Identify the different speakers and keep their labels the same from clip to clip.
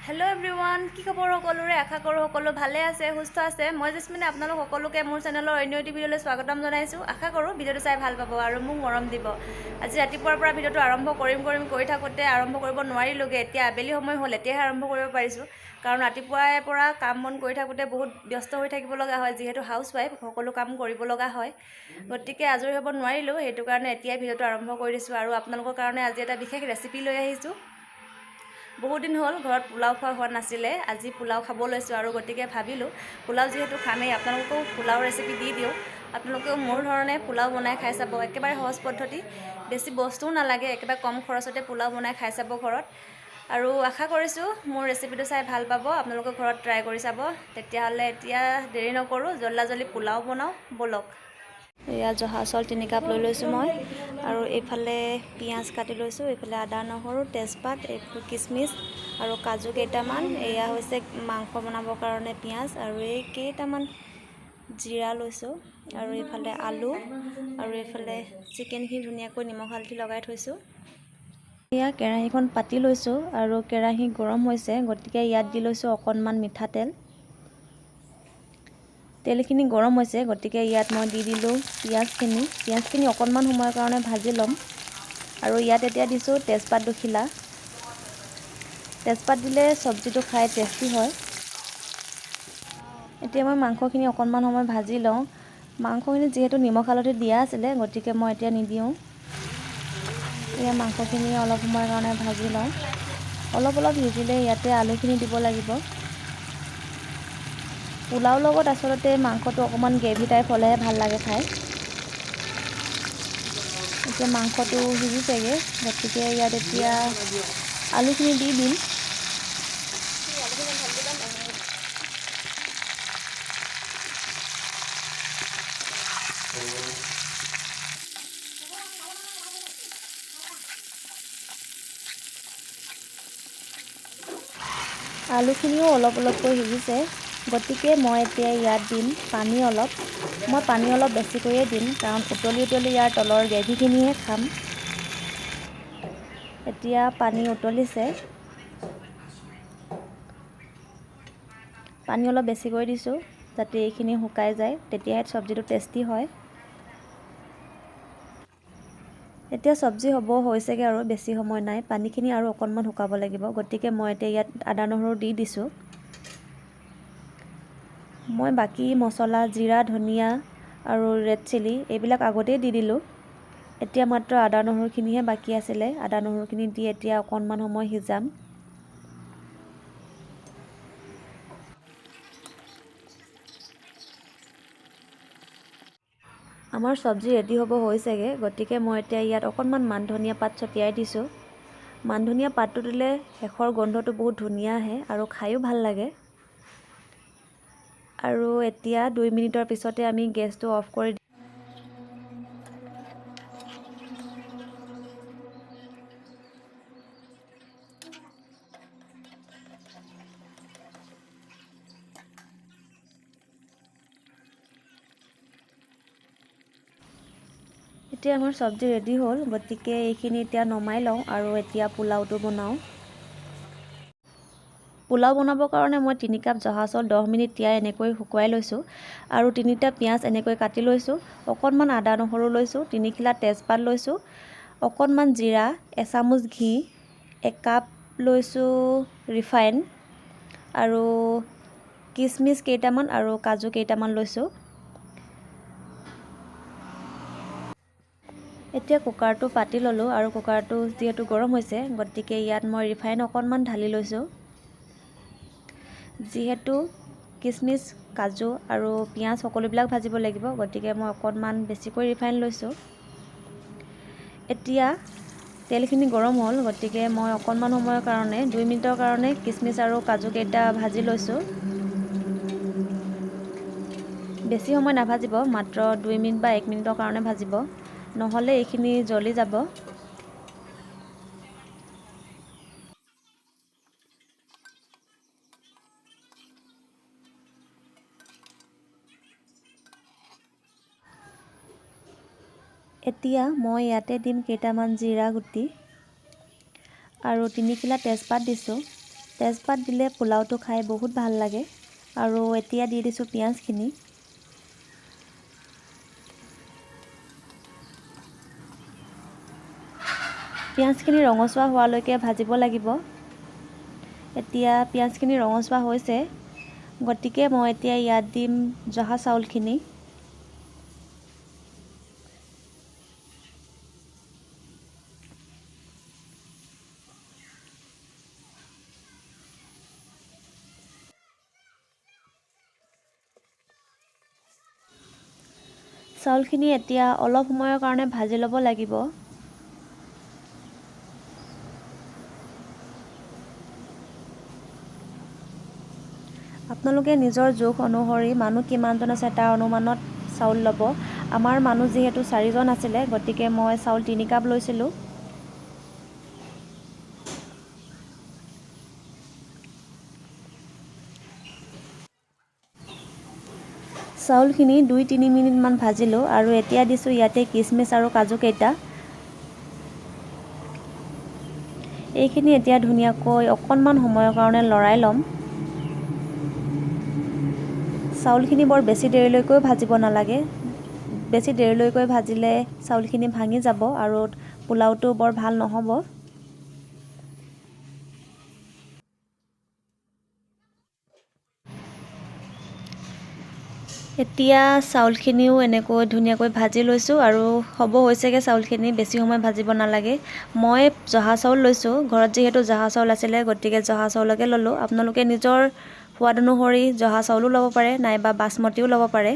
Speaker 1: Hello' everyone, কি খবৰ সকলোৰে? আশা কৰোঁ সকলো ভালে আছে, সুস্থ আছে। মই জেছমিনে আপোনালোক সকলোকে মোৰ চেনেলৰ অন্য এটি ভিডিঅ'লৈ স্বাগতম জনাইছোঁ। আশা কৰোঁ ভিডিঅ'টো চাই ভাল পাব আৰু মোক মৰম দিব। আজি ৰাতিপুৱাৰ পৰা ভিডিঅ'টো আৰম্ভ কৰিম কৰিম কৰি থাকোঁতে আৰম্ভ কৰিব নোৱাৰিলোঁগৈ। এতিয়া আবেলি সময় হ'ল, এতিয়াহে আৰম্ভ কৰিব পাৰিছোঁ। কাৰণ ৰাতিপুৱাই পৰা কাম বন কৰি থাকোঁতে বহুত ব্যস্ত হৈ থাকিব লগা হয়, যিহেতু হাউচ ৱাইফ, সকলো কাম কৰিব লগা হয়। গতিকে আজৰি হ'ব নোৱাৰিলোঁ, সেইটো কাৰণে এতিয়াই ভিডিঅ'টো আৰম্ভ কৰি দিছোঁ। আৰু আপোনালোকৰ কাৰণে আজি এটা বিশেষ ৰেচিপি লৈ আহিছোঁ। বহুত দিন হ'ল ঘৰত পোলাও খোৱা হোৱা নাছিলে, আজি পোলাও খাব লৈছোঁ। আৰু গতিকে ভাবিলোঁ পোলাও যিহেতু খামেই, আপোনালোকেও পোলাও ৰেচিপি দি দিওঁ। আপোনালোকেও মোৰ ধৰণে পোলাও বনাই খাই চাব। একেবাৰে সহজ পদ্ধতি, বেছি বস্তুও নালাগে, একেবাৰে কম খৰচতে পোলাও বনাই খাই চাব ঘৰত। আৰু আশা কৰিছোঁ মোৰ ৰেচিপিটো চাই ভাল পাব, আপোনালোকে ঘৰত ট্ৰাই কৰি চাব। তেতিয়াহ'লে এতিয়া দেৰি নকৰোঁ, জল্দা জল্দি পোলাও বনাওঁ ব'লক। এয়া জহা চাউল 3 কাপ লৈ লৈছোঁ মই। আৰু এইফালে পিঁয়াজ কাটি লৈছোঁ, এইফালে আদা, নহৰু, তেজপাত, এইটো কিচমিচ আৰু কাজু কেইটামান। এয়া হৈছে মাংস বনাবৰ কাৰণে পিঁয়াজ আৰু এই কেইটামান জিৰা লৈছোঁ। আৰু এইফালে আলু আৰু এইফালে চিকেনখিনি ধুনীয়াকৈ নিমখ হালধি লগাই থৈছোঁ। এয়া কেৰাহীখন পাতি লৈছোঁ আৰু কেৰাহী গৰম হৈছে, গতিকে ইয়াত দি লৈছোঁ অকণমান মিঠাতেল। তেলখিনি গৰম হৈছে, গতিকে ইয়াত মই দি দিলোঁ পিঁয়াজখিনি। পিঁয়াজখিনি অকণমান সময়ৰ কাৰণে ভাজি ল'ম। আৰু ইয়াত এতিয়া দিছোঁ তেজপাত দুখিলা। তেজপাত দিলে চব্জিটো খাই টেষ্টি হয়। এতিয়া মই মাংসখিনি অকণমান সময় ভাজি লওঁ। মাংসখিনি যিহেতু নিমখ হালধি দিয়া আছিলে, গতিকে মই এতিয়া নিদিওঁ। এয়া মাংসখিনি অলপ সময়ৰ কাৰণে ভাজি লওঁ। অলপ অলপ সিজিলে ইয়াতে আলুখিনি দিব লাগিব। পোলাওৰ লগত আচলতে মাংসটো অকণমান গ্ৰেভি টাইপ হ'লেহে ভাল লাগে খাই। এতিয়া মাংসটো সিজিছেগৈ, গতিকে ইয়াত এতিয়া আলুখিনি দি দিম। আলুখিনিও অলপ অলপকৈ সিজিছে, গতিকে মই এতিয়া ইয়াত দিম পানী অলপ। মই পানী অলপ বেছিকৈয়ে দিম, কাৰণ উতলি উতলি ইয়াৰ তলৰ গ্ৰেভিখিনিহে খাম। এতিয়া পানী উতলিছে। পানী অলপ বেছিকৈ দিছোঁ যাতে এইখিনি শুকাই যায়, তেতিয়াহে চব্জিটো টেষ্টি হয়। এতিয়া চব্জি হ'ব হৈছেগৈ আৰু বেছি সময় নাই। পানীখিনি আৰু অকণমান শুকাব লাগিব, গতিকে মই এতিয়া ইয়াত আদা নহৰু দি দিছোঁ। মই বাকী মছলা, জিৰা, ধনিয়া আৰু ৰেড চিলি এইবিলাক আগতেই দি দিলোঁ। এতিয়া মাত্ৰ আদা নহৰুখিনিহে বাকী আছিলে। আদা নহৰুখিনি দি এতিয়া অকণমান সময় সিজাম। আমাৰ চব্জি ৰেডি হ'ব হৈছেগৈ, গতিকে মই এতিয়া ইয়াত অকণমান মান ধনিয়া পাত ছটিয়াই দিছোঁ। মান ধনিয়া পাতটো দিলে শেষৰ গোন্ধটো বহুত ধুনীয়া আহে আৰু খায়ো ভাল লাগে। আৰু এতিয়া 2 মিনিটৰ পিছতে আমি গেছটো অফ কৰি এতিয়া আমাৰ চব্জি ৰেডি হ'ল, গতিকে এইখিনি এতিয়া নমাই লওঁ আৰু এতিয়া পোলাওটো বনাওঁ। পোলাও বনাবৰ কাৰণে মই 3 কাপ জহা চাউল 10 মিনিট তিয়াই এনেকৈ শুকুৱাই লৈছোঁ। আৰু তিনিটা পিঁয়াজ এনেকৈ কাটি লৈছোঁ, অকণমান আদা নহৰু লৈছোঁ, তিনিখিলা তেজপাত লৈছোঁ, অকণমান জিৰা, এচামুচ ঘি, একাপ লৈছোঁ ৰিফাইন আৰু কিচমিচ কেইটামান আৰু কাজু কেইটামান লৈছোঁ। এতিয়া কুকাৰটো পাতি ল'লোঁ আৰু কুকাৰটো যিহেতু গৰম হৈছে, গতিকে ইয়াত মই ৰিফাইন অকণমান ঢালি লৈছোঁ। যিহেতু কিচমিচ, কাজু আৰু পিঁয়াজ সকলোবিলাক ভাজিব লাগিব, গতিকে মই অকণমান বেছিকৈ ৰিফাইন লৈছোঁ। এতিয়া তেলখিনি গৰম হ'ল, গতিকে মই অকণমান সময়ৰ কাৰণে, 2 মিনিটৰ কাৰণে কিচমিচ আৰু কাজুকেইটা ভাজি লৈছোঁ। বেছি সময় নাভাজিব, মাত্ৰ 2 মিনিট বা 1 মিনিটৰ কাৰণে ভাজিব, নহ'লে এইখিনি জ্বলি যাব। এতিয়া মই ইয়াতে দিম কেইটামান জিৰা গুটি আৰু তিনিখিলা তেজপাত দিছোঁ। তেজপাত দিলে পোলাওটো খাই বহুত ভাল লাগে। আৰু এতিয়া দি দিছোঁ পিঁয়াজখিনি। পিঁয়াজখিনি ৰঙচুৱা হোৱালৈকে ভাজিব লাগিব। এতিয়া পিঁয়াজখিনি ৰঙচুৱা হৈছে, গতিকে মই এতিয়া ইয়াত দিম জহা চাউলখিনি। চাউলখিনি এতিয়া অলপ সময়ৰ কাৰণে ভাজি ল'ব লাগিব। আপোনালোকে নিজৰ জোখ অনুসৰি মানুহ কিমানজন আছে তাৰ অনুমানত চাউল ল'ব। আমাৰ মানুহ যিহেতু 4জন আছিলে, গতিকে মই চাউল 3 কাপ লৈছিলোঁ। চাউলখিনি 2-3 মিনিটমান ভাজিলোঁ আৰু এতিয়া দিছোঁ ইয়াতে কিচমিচ আৰু কাজু কেইটা। এইখিনি এতিয়া ধুনীয়াকৈ অকণমান সময়ৰ কাৰণে লৰাই ল'ম। চাউলখিনি বৰ বেছি দেৰিলৈকেও ভাজিব নালাগে। বেছি দেৰিলৈকে ভাজিলে চাউলখিনি ভাঙি যাব আৰু পোলাওটো বৰ ভাল নহ'ব। এতিয়া চাউলখিনিও এনেকৈ ধুনীয়াকৈ ভাজি লৈছোঁ আৰু হ'ব হৈছেগৈ চাউলখিনি, বেছি সময় ভাজিব নালাগে। মই জহা চাউল লৈছোঁ, ঘৰত যিহেতু জহা চাউল আছিলে গতিকে জহা চাউলকে ল'লোঁ। আপোনালোকে নিজৰ সোৱাদ অনুসৰি জহা চাউলো ল'ব পাৰে নাইবা বাচমতিও ল'ব পাৰে।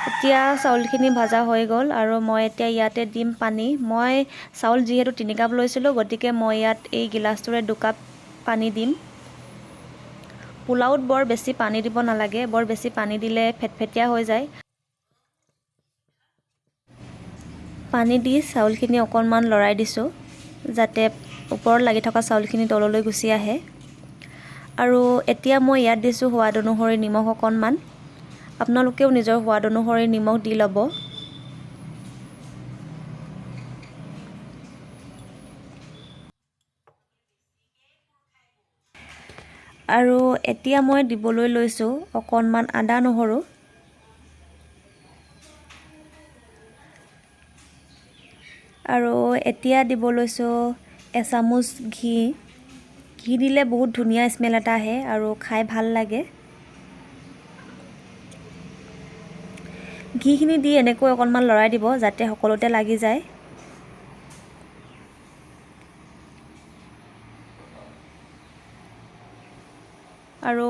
Speaker 1: এতিয়া চাউলখিনি ভাজা হৈ গ'ল আৰু মই এতিয়া ইয়াতে দিম পানী। মই চাউল যিহেতু 3 কাপ লৈছিলোঁ, গতিকে মই ইয়াত এই গিলাচটোৰে 2 কাপ পানী দিম। পোলাওত বৰ বেছি পানী দিব নালাগে, বৰ বেছি পানী দিলে ফেটফেটীয়া হৈ যায়। পানী দি চাউলখিনি অকণমান লৰাই দিছোঁ যাতে ওপৰত লাগি থকা চাউলখিনি তললৈ গুচি আহে। আৰু এতিয়া মই ইয়াত দিছোঁ সোৱাদ অনুসৰি নিমখ অকণমান। আপোনালোকেও নিজৰ সোৱাদ অনুসৰি নিমখ দি ল'ব। আৰু এতিয়া মই দিবলৈ লৈছোঁ অকণমান আদা নহৰু। আৰু এতিয়া দিব লৈছোঁ এচামুচ ঘি। ঘি দিলে বহুত ধুনীয়া স্মেল এটা আহে আৰু খাই ভাল লাগে। ঘিখিনি দি এনেকৈ অকণমান লৰাই দিব যাতে সকলোতে লাগি যায়। আৰু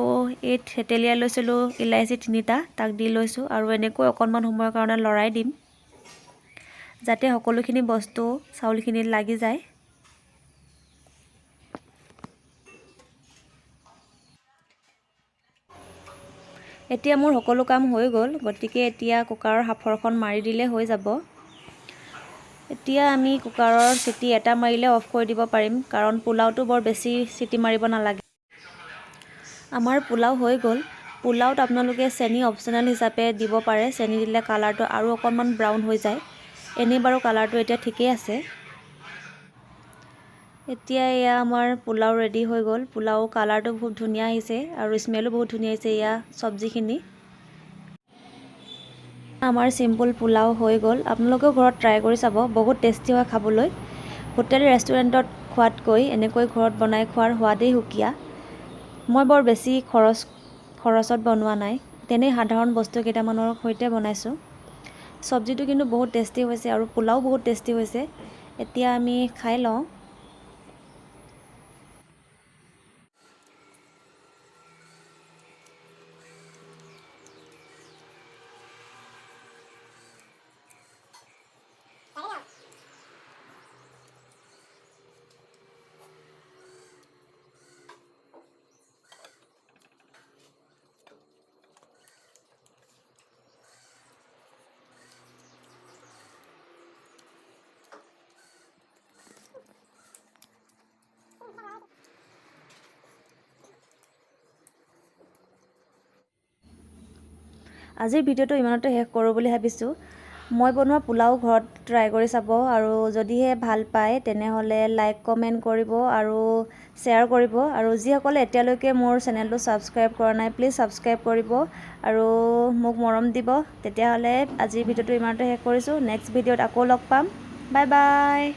Speaker 1: এই থেতেলিয়াই লৈছিলোঁ ইলাচি 3টা, তাক দি লৈছোঁ আৰু এনেকৈ অকণমান সময়ৰ কাৰণে লৰাই দিম যাতে সকলোখিনি বস্তু চাউলখিনিত লাগি যায়। এতিয়া মোৰ সকলো কাম হৈ গ'ল, গতিকে এতিয়া কুকাৰৰ সাঁফৰখন মাৰি দিলে হৈ যাব। এতিয়া আমি কুকাৰৰ চিটি এটা মাৰিলে অফ কৰি দিব পাৰিম, কাৰণ পোলাওটো বৰ বেছি চিটি মাৰিব নালাগে। আমাৰ পোলাও হৈ গ'ল। পোলাওত আপোনালোকে চেনি অপশ্যনেল হিচাপে দিব পাৰে। চেনি দিলে কালাৰটো আৰু অকণমান ব্ৰাউন হৈ যায়। এনেই বাৰু কালাৰটো এতিয়া ঠিকেই আছে। এতিয়া এয়া আমাৰ পোলাও ৰেডি হৈ গ'ল। পোলাও কালাৰটো বহুত ধুনীয়া আহিছে আৰু স্মেলো বহুত ধুনীয়া আহিছে। এয়া চব্জিখিনি আমাৰ চিম্পল পোলাও হৈ গ'ল। আপোনালোকেও ঘৰত ট্ৰাই কৰি চাব, বহুত টেষ্টি হয় খাবলৈ। হোটেল ৰেষ্টুৰেণ্টত খোৱাতকৈ এনেকৈ ঘৰত বনাই খোৱাৰ সোৱাদেই সুকীয়া। মই বৰ বেছি খৰচত বনোৱা নাই, তেনেই সাধাৰণ বস্তু কেইটামানৰ সৈতে বনাইছোঁ। চব্জিটো কিন্তু বহুত টেষ্টি হৈছে আৰু পোলাও বহুত টেষ্টি হৈছে। এতিয়া আমি খাই লওঁ। আজিৰ ভিডিঅ'টো ইমানতে শেষ কৰোঁ বুলি ভাবিছোঁ। মই বনোৱা পোলাও ঘৰত ট্ৰাই কৰি চাব আৰু যদিহে ভাল পায়, তেনেহ'লে লাইক, কমেণ্ট কৰিব আৰু শ্বেয়াৰ কৰিব। আৰু যিসকলে এতিয়ালৈকে মোৰ চেনেলটো ছাবস্ক্ৰাইব কৰা নাই, প্লিজ ছাবস্ক্ৰাইব কৰিব আৰু মোক মৰম দিব। তেতিয়াহ'লে আজিৰ ভিডিঅ'টো ইমানতে শেষ কৰিছোঁ। নেক্সট ভিডিঅ'ত আকৌ লগ পাম। Bye bye.